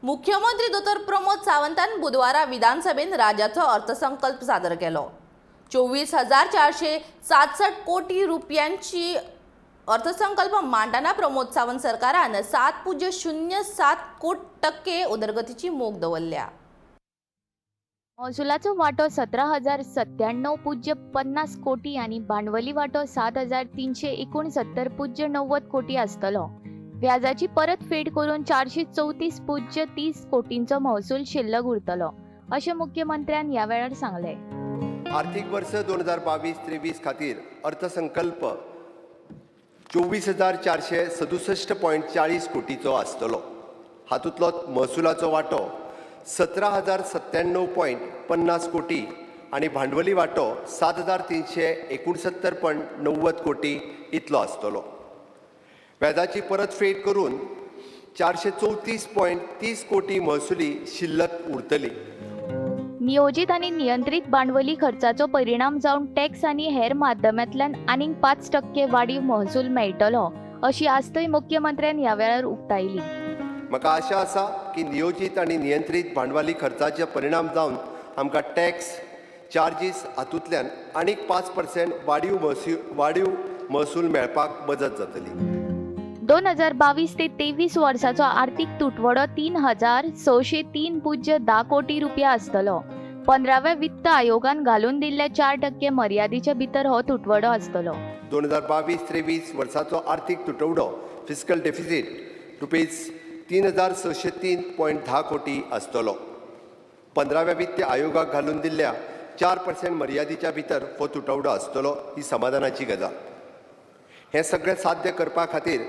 मुख्यमंत्री दोतोर प्रमोद सावंतान बुधवारा विधानसभेन राज्याचो अर्थसंकल्प सादर केलो. 24,467 कोटी रुपयांची अर्थसंकल्प मांडटना प्रमोद सावंत सरकारान 7.07 कोट टक्के उदरगतीची मोख दवरल्या. महसुलाचो वांटो 17,097.50 कोटी आनी भांडवली वांटो 7369.90 कोटी आसतलो. व्याजाची परतफेड करून 434.30 कोटींचो महसूल शिल्लक उरतलो, अशें मुख्यमंत्र्यान ह्या वेळार सांगलें. आर्थिक वर्स 2022-23 खातीर अर्थसंकल्प 24,467.40 कोटीचो आसतलो. हातूंतलो महसुलाचो वांटो 17,097.50 कोटी आनी भांडवली वांटो 7369.90 कोटी इतलो आसतलो. व्याजाची परतफेड करून 434.30 कोटी महसुली शिल्लक उरतली. नियोजीत आनी नियंत्रीत भांडवली खर्चाचो परिणाम जावन टॅक्स आनी हेर माध्यमांतल्यान आनीक 5% वाडीव महसूल मेळटलो, अशी आस्तय मुख्यमंत्र्यान ह्या वेळार उक्तायली. म्हाका आशा आसा की नियोजीत आनी नियंत्रीत भांडवली खर्चाचे परिणाम जावन आमकां टॅक्स चार्जीस हातूंतल्यान आनीक 5% वाडीव महसूल मेळपाक मजत जातली. 2022 ते 23 वर्साचो आर्थिक तुटवडो 3603.10 कोटी रुपया आसतलो. 15व्या वित्त आयोगान घालून दिल्ल्या 4% मर्यादेच्या भितर हो तुटवडो आसतलो. 2022-23 वर्साचो आर्थिक तुटवडो, फिस्कल डेफिसीट, रुपीज 3603.10 कोटी आसतलो. 15व्या वित्त आयोगाक घालून दिल्ल्या 4% मर्यादेच्या भितर हो तुटवडो आसतलो, ही समाधानाची गजाल. हें सगळें साध्य करपा खातीर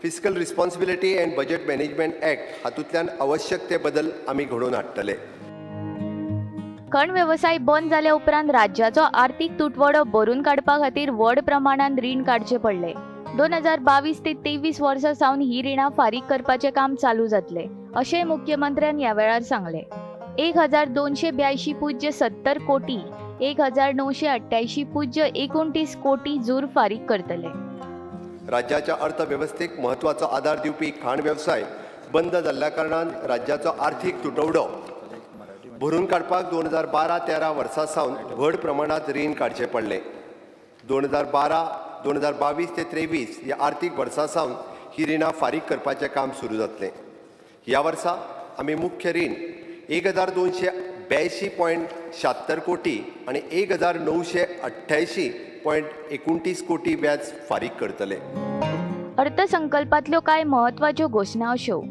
Fiscal Responsibility and Budget Management Act हातूंतल्यान आवश्यक ते बदल आमी घडोवन हाडटले. खण वेवसाय बंद जाल्या उपरांत राज्याचो आर्थिक तुटवडो भरून काडपा खातीर व्हड प्रमाणात रीण काडचें पडलें. 2022 ते 23 वर्सां सावन ही रिणां फारीक करपाचें काम चालू जातलें, अशेंय मुख्यमंत्र्यान ह्या वेळार सांगलें. 1282.70 कोटी, 1988.29 कोटी जूर फारीक करतले. राज्याच्या अर्थवेवस्थेक म्हत्वाचो आदार दिवपी खाण वेवसाय बंद जाल्ल्या कारणान राज्याचो आर्थिक तुटवडो भरून काडपाक 2012-13 वर्सा सावन व्हड प्रमाणांत रीण काडचें पडलें. 2012 2022 ते 23 ह्या आर्थिक वर्सा सावन ही रिणां फारीक करपाचें काम सुरू जातलें. ह्या वर्सा आमी मुख्य रीण 1282.76 कोटी आनी 1988.29 कोटी व्याज फारीक करतले. अर्थसंकल्पांतल्यो कांय म्हत्वाच्यो घोशणा अश्यो: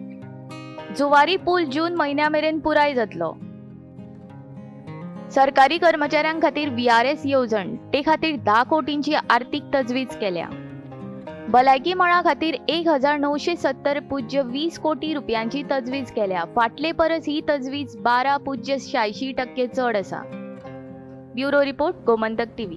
जुवारी पूल जून म्हयन्या मेरेन पुराय जातलो. सरकारी कर्मचाऱ्यां खातीर व्हीआरएस येवजण, ते खातीर 10 कोटींची आर्थिक तजवीज केल्या. भलायकी मळा खातीर 1970.20 कोटी रुपयांची तजवीज केल्या. फाटले परस ही तजवीज 12.86% चड आसा. Bureau report, Gomantak TV.